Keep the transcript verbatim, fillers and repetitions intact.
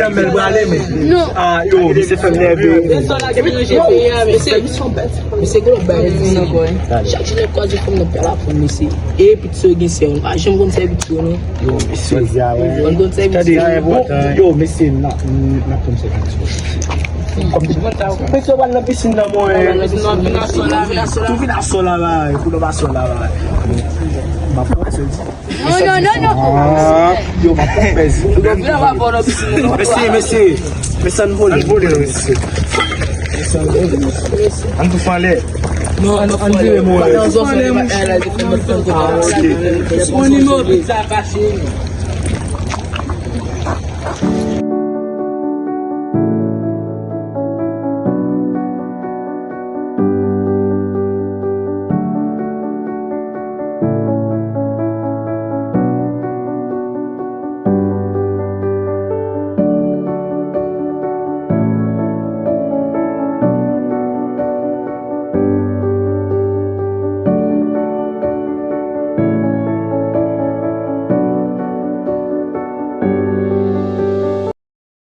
nan men l prale, men. Non. Ah, yo, misye fè m nève. Mesye, misye gwo bagay, mesye. Chak jou n ap kwaze fanm nan pè la fanm, mesye. E pitit yo gen sè, nou pa janm konn sèvi yo, non. Yo, mesye. Jodi a, wè. Konn konn sèvi. Tande, bon, yo, mesye, n ap, n ap konn sèvi. Kòm, mesye, w al nan pisin nan, mwen. Tou vin asò la, la, pou nou pa sò la, la. M ap fè wè, se di. Non, non, non, non. Ah, yo, m ap fè pèzi. Mesye, mesye. Mesye, ann vole. Ann vole, mesye. Ann tou fè anlè. Non, ann vire, mwen. Ah, ok. On nimewo pizza pase.